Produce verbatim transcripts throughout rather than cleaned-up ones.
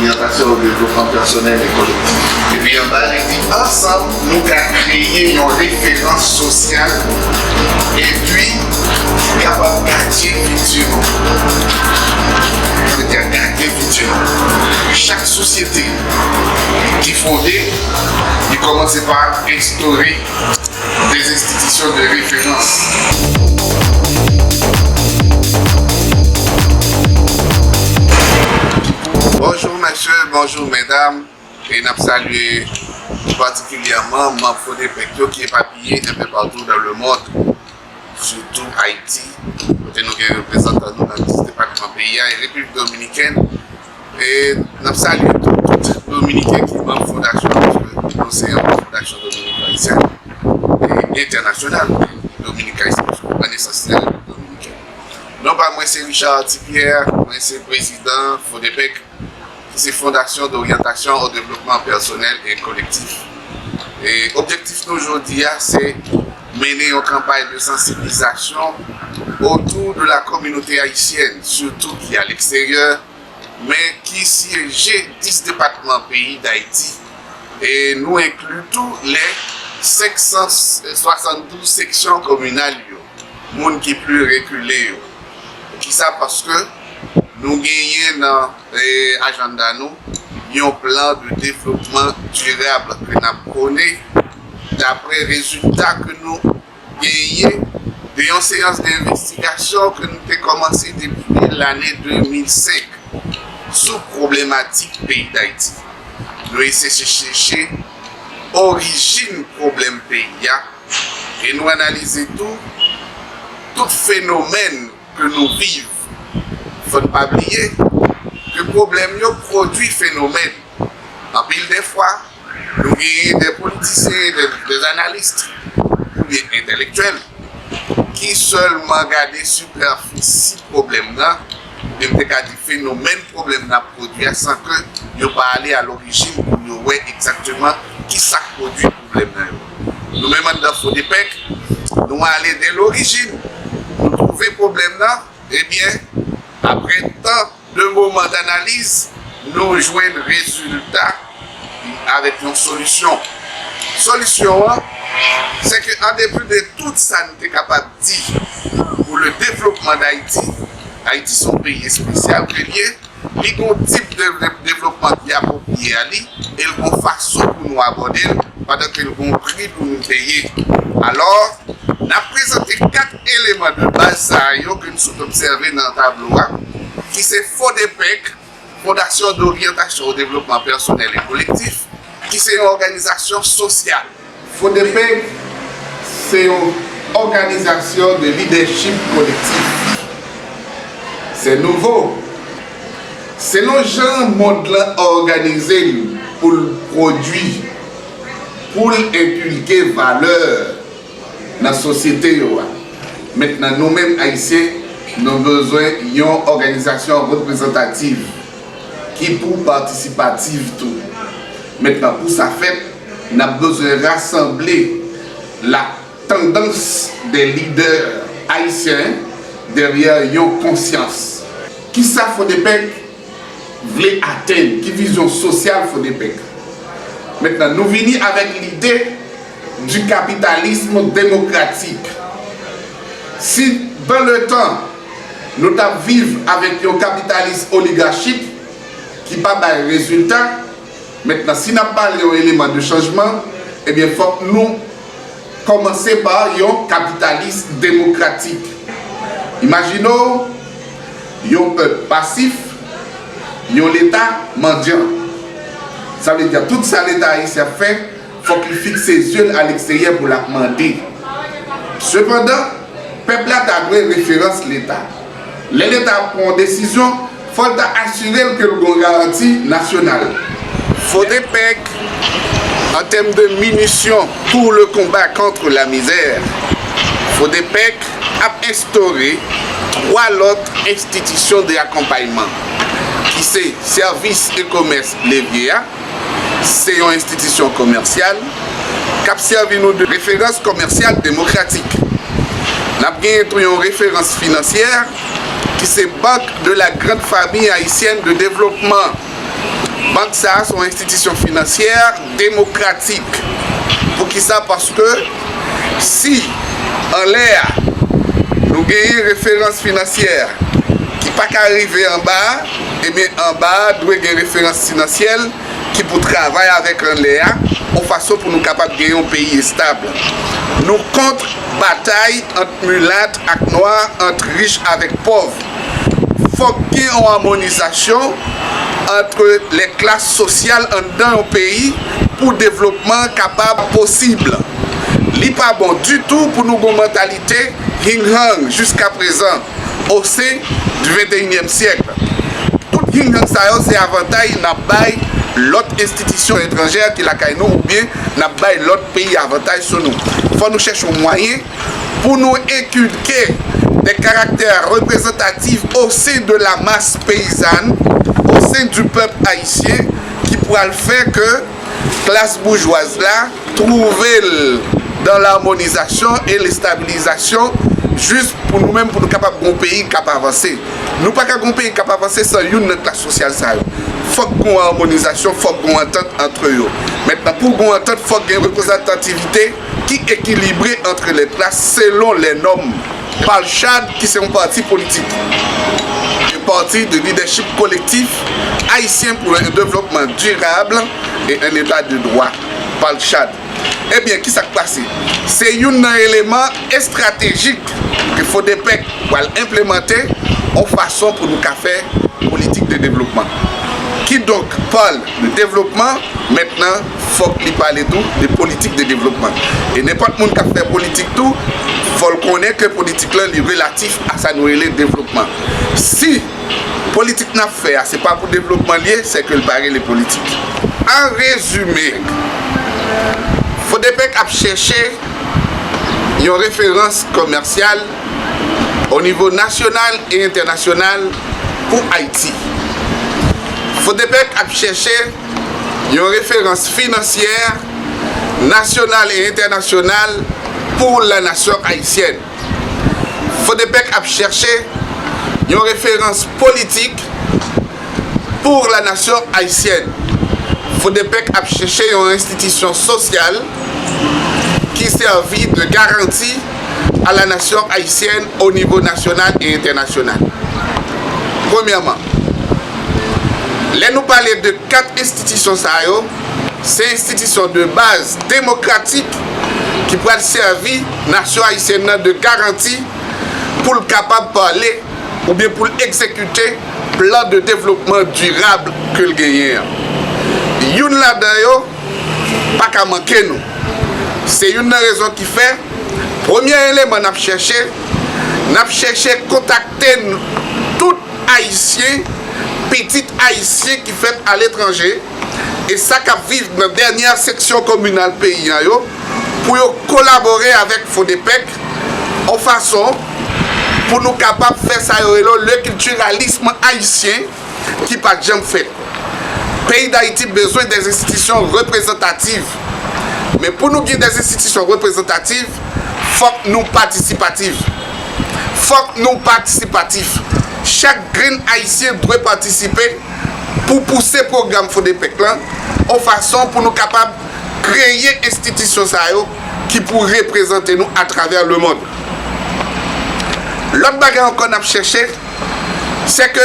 Oryantasyon o devlopman pèsonèl e kolektif. Epi anba, li di, ansanm, nou ka kreye yon referans sosyal epi kapab gadye fiti nou. Sa vle di gadye fiti nou. Chak sosyete ki fonde, li kòmanse pa enstore de enstitisyon de referans. Bonjou mesye, bonjou medam, e n ap salye tou patikilyèman manm Fodepec yo ki epapiye enpe patou dan lemonn, sitou Ayiti, kote nou gen reprezantan nou nan dis depatman peyi a, e Repiblik Dominikèn. E n ap salye tout, tout Dominiken ki manm fondasyon an, paske nou se yon fondasyon dominik-ayisyèn e entènasyonal, Dominik-Ayisyen, paske an esans se Repiblik Dominikèn. Non pa mwen se Richard Tipierre, mwen se prezidan Fodepec, ki se Fondasyon d'Orientation au Développement Personnel et Collectif. E objektif nou jodi a, se mennen yon kanpay de sansibilizasyon otou de la kominote ayisyèn, sitou ki a leksteryè, men ki siyeje dis depatman peyi Dayiti. E nou enkli tou lè senk san swasanndouz seksyon kominal yo, moun ki pli rekile yo. Poukisa? Paske nou genyen nan, e, ajanda nou yon plan de devlopman dirab ke n ap pwone dapre rezilta ke nou genyen de yon seyans denvestigasyon ke nou te kòmanse depi lane de mil senk sou pwoblematik peyi Dayiti. Nou eseye chèche orijin pwoblèm peyi a e nou analize tou tout fenomèn ke nou viv. Fò n pa bliye ke pwoblèm yo pwodui fenomèn. Anpil de fwa, nou genyen de politisyen, de, de analis, oubyen entèlektyèl, ki sèlman gade sipèfisi pwoblèm nan, e m te ka di fenomèn pwoblèm nan ap pwodui a, san ke yo pa ale a lorijin pou yo wè egzakteman ki sa k pwodui pwoblèm nan yo. Nou menm anndan Fodepec, nou ale de lorijin, nou twouve pwoblèm nan, ebyen, apre tan de moman danaliz, nou jwenn rezilta avèk yon solisyon. Solisyon an, se ke an depi de tout sa n te kapab di pou le devlopman Dayiti, Ayiti se yon peyi espesyal ke l ye, li gon tip de, de devlopman ki apwopriye a li, e l gon fason pou nou abòde l, pandan ke l gon pri pou nou peye. Alò, n ap prezante kat eleman de baz sa yo ke n sot obsève nan tablo a, ki se Fodepec, Fondation d'Orientation au Développement Personnel et Collectif, ki se yon òganizasyon sosyal. Fodepec se yon òganizasyon de lidèchip kolektif. Se nouvo. Selon jan mond lan òganize l pou l pwodui, pou l enkilke valè nan sosyete yo a. Mentnan, nou menm Ayisyen, nou bezwen yon òganizasyon reprezantativ ki pou patisipativ tou. Mentnan, pou sa fèt, n ap bezwen rasanble la tandans de lidè ayisyen dèyè yon konsyans. Kisa Fodepec vle atenn? Ki vizyon sosyal Fodepec? Mentnan, nou vini avèk lide du capitalisme démocratique. Si dans le temps, nou t ap viv avèk yon kapitalis oligachik ki pa bay rezilta, mentnan, si n ap pale yon eleman de chanjman, ebyen, fòk nou kòmanse pa yon kapitalis demokratik. Imajine w yon pèp pasif, yon leta mandyan. Sa vle di, tout sa leta ayisyen ap fè, fòk li fikse zye l aleksteryè pou l ap mande. Sepandan, pèp la ta dwe referans leta. Lè leta ap pran yon desizyon, fò l ta asire l ke l gon garanti nasyonal. Fodepec, en termes de munitions pour le combat contre la misère, Fodepec ap enstore twa lòt enstitisyon de akonpayman, ki se Sèvis e Komès Levye a, se yon enstitisyon komèsyal k ap sèvi nou de referans komèsyal demokratik. N ap genyen tou yon referans finansyè ki se Banque de la Grande Famille Haïtienne de Développement. Bank sa a se yon enstitisyon finansyè demokratik. Poukisa? Paske si anlè a nou genyen referans finansyè ki pa ka rive anba a, ebyen anba a dwe gen referans finansyèl ki pou travay avèk anlè a, yon fason pou nou kapab gen yon peyi estab. Nou kont batay ant milat ak nwa, ant rich avèk pòv. Fòk gen yon amonizasyon ant lè klas sosyal anndan yon peyi pou devlopman kapab posib. Li pa bon ditou pou nou gon mantalite hing hang jiska prezan, o sen di venteyinyèm syèk. Tout hing hang sa yo se avantay n ap bay lòt enstitisyon etranjè ki lakay nou oubyen n ap bay lòt peyi avantay sou nou. Fò nou chèche yon mwayen pou nou enkilke de karaktè reprezantatif o sen de la mas peyizàn, o sen di pèp ayisyen, ki pral fè ke klas boujwaz la twouve l dan lamonizasyon e lestabilizasyon, jis pou nou menm, pou nou kapab gon peyi k ap avanse. Nou pa ka gon peyi k ap avanse san youn nan klas sosyal sa yo. Fòk gon amonizasyon, fòk gon antant antre yo. Mentnan, pou gon antant, fòk gen reprezantativite ki ekilibre antre lè klas selon lè nòm. Palchad, ki se yon pati politik, un parti de leadership collectif haïtien pour un développement durable et un état de droit. Palchad. Ebyen, kisa k pase? Se youn nan eleman estratejik ke Fodepec pral enplemante yon fason pou nou ka fè politik de devlopman. Kidonk, pale de devlopman, mentnan, fòk li pale tou de politik de devlopman. E nenpòt moun k ap fè politik tou, fò l konnen ke politik lan, li relatif a sa nou rele devlopman. Si politik n ap fè a, se pa pou devlopman li ye, se ke l pa rele politik. An rezime, Fodepec ap chèche yon referans komèsyal o nivo nasyonal e entènasyonal pou Ayiti. Fodepec ap chèche yon referans finansyè nasyonal e entènasyonal pou la nasyon ayisyèn. Fodepec ap chèche yon referans politik pour la nation haïtienne. Fodepec ap chèche yon enstitisyon sosyal ki sèvi de garanti a la nasyon ayisyèn o nivo nasyonal e entènasyonal. Premyèman, lè nou pale de kat enstitisyon sa yo, se enstitisyon de baz demokratik ki pral sèvi nasyon ayisyèn nan de garanti pou l kapab pale oubyen pou l egzekite plan de devlopman dirab ke l genyen an. Youn ladan yo pa ka manke nou. Se youn nan rezon ki fè, premye eleman n ap chèche, n ap chèche kontakte n, tout Ayisyen, pitit Ayisyen ki fèt aletranje, e sa k ap viv nan dènyè seksyon kominal peyi a yo, pou yo kolabore avèk Fodepec, yon fason pou nou kapab fè sa yo rele lekiltiralism ayisyen ki pa t janm fèt. Peyi Dayiti bezwen de enstitisyon reprezantativ. Men pou nou gen de enstitisyon reprezantativ, fòk nou patisipatif. Fòk nou patisipatif. Chak grenn Ayisyen dwe patisipe pou pouse pwogram Fodepec lan, yon fason pou nou kapab kreye enstitisyon sa yo ki pou reprezante nou atravè lemonn. Lòt bagay ankò n ap chèche, se ke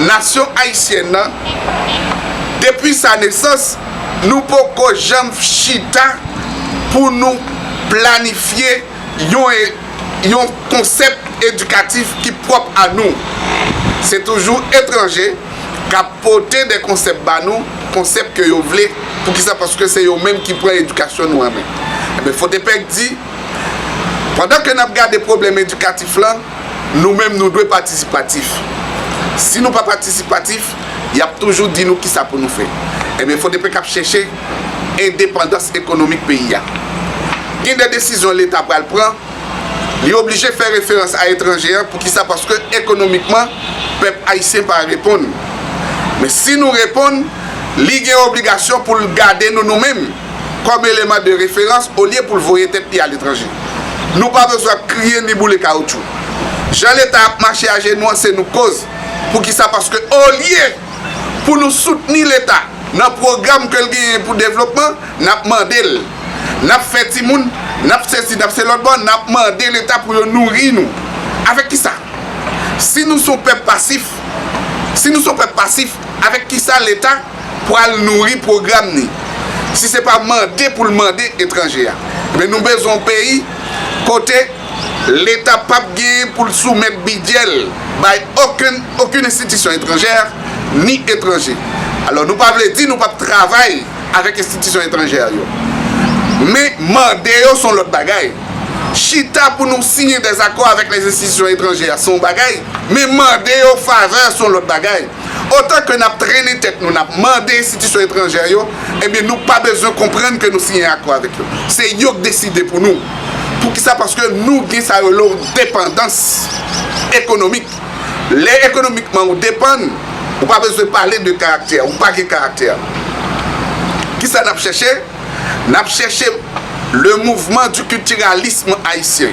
nasyon ayisyèn nan, depi sa nesans, nou poko janm chita pou nou planifye yon, yon konsèp edikatif ki pwòp a nou. Se toujou etranje k ap pote de konsèp ba nou, konsèp ke yo vle. Poukisa? Paske se yo menm ki pran edikasyon nou an men. Ebyen, Fodepec di, pandan ke n ap gade pwoblèm edikatif lan, nou menm nou dwe patisipatif. Si nou pa patisipatif, y ap toujou di nou kisa pou nou fè. Ebyen, Fodepec ap chèche endepandans ekonomik peyi a. Gen de desizyon Leta pral pran, li oblije fè referans a etranje an. Poukisa? Paske ekonomikman, pèp ayisyen pa reponn. Men si nou reponn, li gen obligasyon pou l gade nou, nou menm, kòm eleman de referans, olye pou l voye tèt li aletranje. Nou pa bezwen ap kriye ni boule kawotchou. Jan Leta ap mache ajenou an, se nou k koz. Poukisa? Paske olye pou nou soutni Leta, Nan pwogram ke l genyen pou devlopman, n ap mande l. N ap fè timoun, n ap sesi, n ap se lòt bò, n ap mande Leta pou yo nouri nou. Avèk kisa? Si nou se yon pèp pasif, si nou se yon pèp pasif, avèk kisa Leta pral nouri pwogram ni? Si se pa mande pou l mande etranje a. Men nou bezwen yon peyi kote Leta p ap genyen pou l soumèt bidjè l bay okenn, okenn enstitisyon etranjè, ni etranje. Alò, nou pa vle di nou p ap travay avèk enstitisyon etranjè yo. Men mande yo se yon lòt bagay. Chita pou nou siyen dèzakò avèk les institutions étrangères se yon bagay, men mande yo favè se yon lòt bagay. Otan ke n ap trennen tèt nou, n ap mande enstitisyon etranjè yo, ebyen nou pa bezwen konprann ke nou siyen akò avèk yo. Se yo k deside pou nou. Poukisa? Paske nou gen sa yo rele depandans ekonomik. Lè ekonomikman ou depann, ou pa bezwen pale de karaktè, ou pa gen karaktè. Kisa n ap chèche? N ap chèche le mouvement du culturalisme haïtien,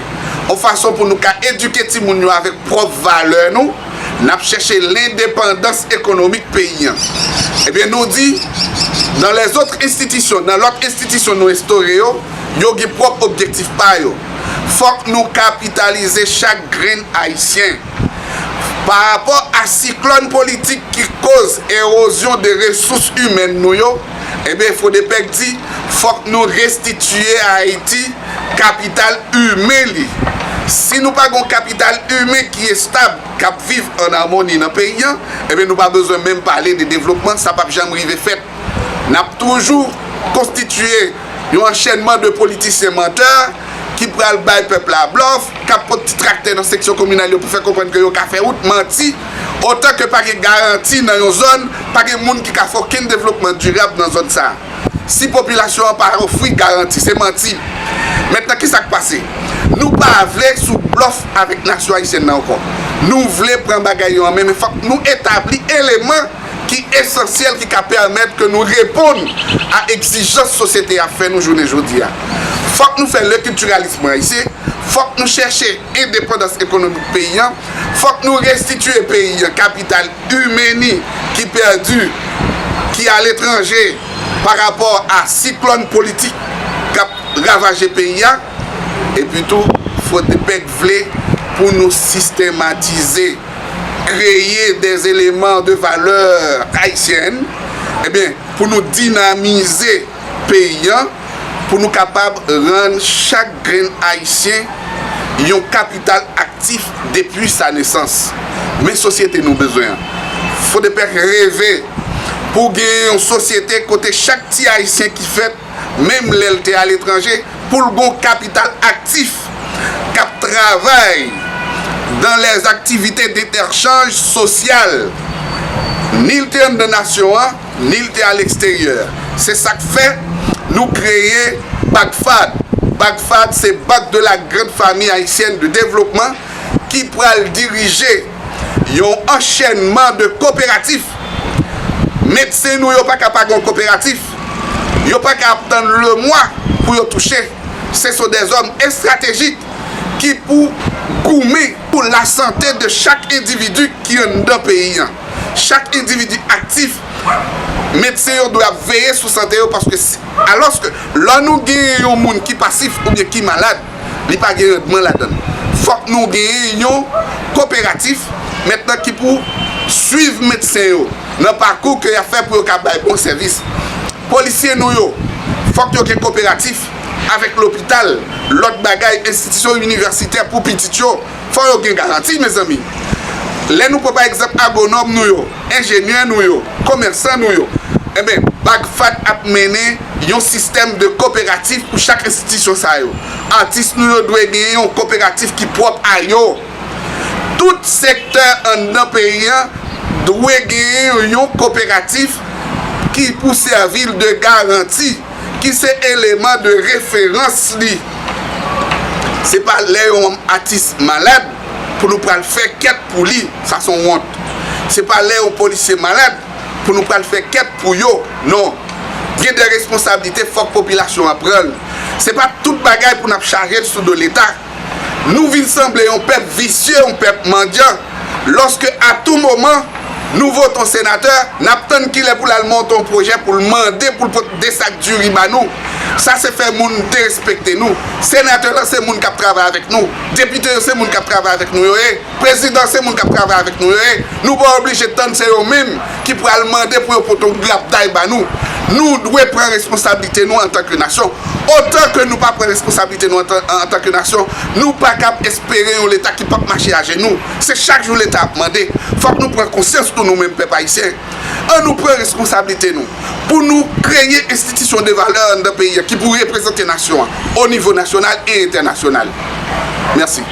yon fason pou nou ka edike timoun yo avèk pwòp valè nou. N ap chèche lendepandans ekonomik peyi an. Ebyen, nou di, nan lèzòt enstitisyon, nan lòt enstitisyon nou enstore yo, yo gen pwòp objektif pa yo. Fòk nou kapitalize chak grenn ayisyen. Pa rapò a siklòn politik ki koz ewozyon de resous imèn nou yo, ebyen, Fodepèk di, fòk nou restitiye Ayiti kapital imen li. Si nou pa gen yon kapital imen ki estab, k ap viv ann amoni nan peyi an, ebyen, nou pa bezwen menm pale de devlopman, sa p ap janm rive fèt. N ap toujou konstitiye yon anchènman de politisyen mantè ki pral bay pèp la blòf, k ap pot ti traktè nan seksyon kominal yo pou fè konprann ke yo ka fè wout, manti. Otan ke pa gen garanti nan yon zòn, pa gen moun ki ka fè okenn devlopman dirab nan zòn sa a. Si popilasyon an pa ofri garanti, se manti. Mentnan, kisa k pase? Nou pa vle sou blòf avèk nasyon ayisyèn nan ankò. Nou vle pran bagay yo an men, men fòk nou etabli eleman ki esansyèl, ki ka pèmèt ke nou reponn a egzijans sosyete a fè nou jounen jodi a. Fòk nou fè lekiltiralism ayisyen, fòk nou chèche endepandans ekonomik peyi an, fòk nou restitiye peyi an kapital imen ni ki pèdi, ki aletranje pa rapò a siklòn politik k ap ravaje peyi a. Epi tou, Fodepèk vle pou nou sistematize, kreye des éléments de valeur haïtienne, ebyen, pou nou dinamize peyi an, pou nou kapab rann chak grenn ayisyen yon kapital aktif depi sa nesans. Men sosyete nou bezwen an. Fodepèk reve pou gen yon sosyete kote chak ti ayisyen ki fèt, menm lè l te aletranje, pou l gen yon kapital aktif k ap travay dans les activités d'interchange social, ni l te anndan nasyon an, ni l te aleksteryè. Se sa k fè nou kreye BAGFAD. BAGFAD, se Banque de la Grande Famille Haïtienne de Développement, ki pral dirije yon anchènman de koperatif. Medsen nou yo pa ka pa gen yon koperatif. Yo pa ka ap tann lemwa pou yo touche. Ce sont des hommes estratégik ki pou goumen pou lasante de chak endividi ki anndan peyi an. Chak endividi aktif, medsen yo dwe ap veye sou sante yo, paske si, alòske lè nou gen yon moun ki pasif oubyen ki malad, li pa gen randman ladan l. Fòk nou genyen yon koperatif mentnan ki pou swiv medsen yo nan pakou ke y ap fè pou yo ka bay bon sèvis. Polisye nou yo, fòk yo gen koperatif avèk lopital, lòt bagay, enstitisyon inivèsitè pou pitit yo. Fò yo gen garanti, mezanmi. Lè nou pran pa egzanp agwonòm nou yo, enjenyè nou yo, komèsan nou yo, enben, BAGFAD ap mennen yon sistèm de koperatif pou chak enstitisyon sa yo. Atis nou yo dwe genyen yon koperatif ki pwòp a yo. Tout sektè anndan peyi an dwe genyen yon koperatif ki pou sèvi l de garanti, ki se eleman de referans li. Se pa lè yon atis malad pou nou pral fè kèt pou li, sa se yon wont. Se pa lè yon polisye malad pou nou pral fè kèt pou yo, non. Gen de responsablite, fòk popilasyon an pran l. Se pa tout bagay pou n ap chaje l sou do Leta. Nou vin sanble yon pèp visye, yon pèp mandyan, lòske a tou moman, Nou vote yon senatè, n ap tann kilè pou l al monte yon pwojè pou l mande pou l pote de sak diri ba nou. Sa se fè moun derespekte nou. Senatè lan se moun k ap travay avèk nou. Depite yo se moun k ap travay avèk nou yo ye. Prezidan se moun k ap travay avèk nou yo ye. Nou pa oblije tann se yo menm ki pral mande pou yo pote yon grapday ba nou. Nou dwe pran responsablite nou antanke nasyon. Otan ke nou pa pran responsablite nou antan, antanke nasyon, nou pa kab espere yon Leta ki p ap mache ajenou. Se chak jou Leta ap mande. Fòk nou pran konsyans tou nou menm pèp ayisyen. An nou pran responsablite nou pou nou kreye enstitisyon de valè anndan peyi a ki pou reprezante nasyon an o nivo nasyonal e entènasyonal. Mèsi.